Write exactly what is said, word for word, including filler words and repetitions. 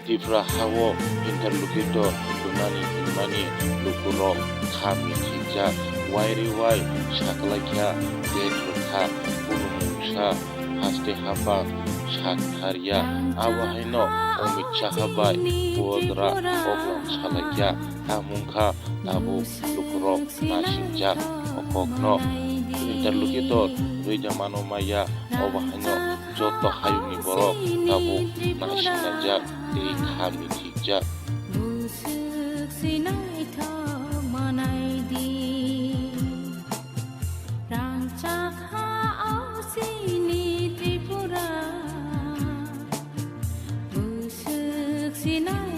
Tripura hao interlocutor rwnani hwnmani lukurok kha mithikjak, wairwi wai saklaikha, date rwkha, kunu mungsa haste haphang sak tharya. Abo haino Amit Shah bai Puodra oklam salaikha, tamungkha tabuk lukurok nasingjak o kokno. Interlocutor rwida mano maya, obo haino joto hayungni borok tabuk nasingjak tei kha mithikjak. Busuk sinaithok manai di, rangchak ha o chini Tripura. Busuk sinai